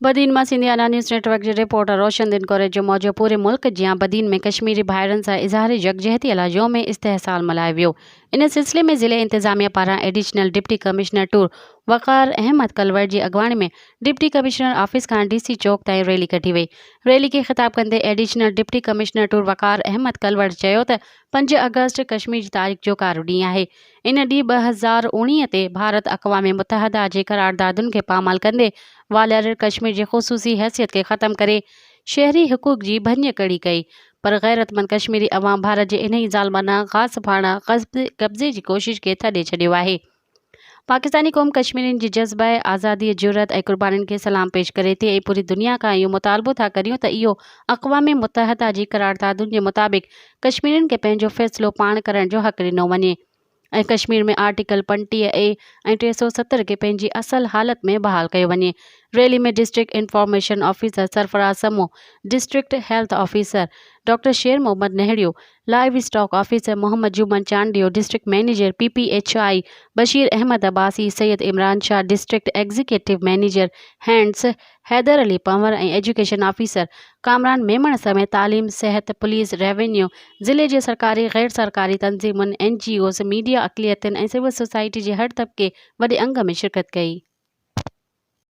بدين مان Sindhiana news net work جي reporter روشن دين ڪوريجو موجب پوري ملڪ جيان بدين ۾ ڪشميري ڀائرن سان اظهار يڪجهتي لاء يوم استحصال ملهايو ويو ان سلسلي ۾ ضلعي انتظاميا پاران additional deputy commissioner two Waqar Ahmed Kalwar جي اڳواڻي ۾ ڊپٽي ڪمشنر آفيس کان ڊي سي چوڪ تائين ريلي ڪڍي وئي ريلي کي خطاب ڪندي additional deputy commissioner two Waqar Ahmed Kalwar چيو ته 5 آگسٽ ڪشمير جي تاريخ جو ڪارو ڏينهن آهي ان ڏينهن 2019 تي ڀارت اقوام متحده جي قراردادن کي پامال ڪندي والاريل ڪشمير جي خصوصي حيثيت کي ختم ڪري شهري حقوق جي ڀڃڪڙي ڪئي پر غيرتمند ڪشميري عوام ڀارت جي انهي ظالمانه غاصباڻه قبضي جي ڪوشش کي ٿڏي ڇڏيو آهي. پاڪستاني قوم ڪشميرين جي جذبه آزاديء، جرئت ۽ قربانين کي سلام پيش ڪري ٿي ۽ پوري دنيا کان اهو مطالبو ٿا ڪريون ته اهو اقوام متحده جي قراردادن جي مطابق ڪشميرين کي پنهنجو فيصلو پاڻ ڪرڻ جو حق ڏنو وڃي ۽ ڪشمير ۾ آرٽيڪل 35 اي ۽ 370 کي پنهنجي اصل حالت ۾ بحال ڪيو وڃي. Rally ۾ district information officer Sarfraz Samoon, district health officer doctor Sher Muhammad Nahriyo, livestock officer Muhammad Juman Chandio, district manager P P H I Bashir Ahmed Abbasi, Syed Imran Shah, district executive manager hands Haider Ali Panhwar ۽ education officer Kamran Memon سميت تعليم، صحت، police, revenue, ضلعي جي سرڪاري، غير سرڪاري تنظيمن، N G Os, media, اقليتن ۽ سول سوسائٽي جي هر طبقي وڏي انگ ۾ شرڪت ڪئي.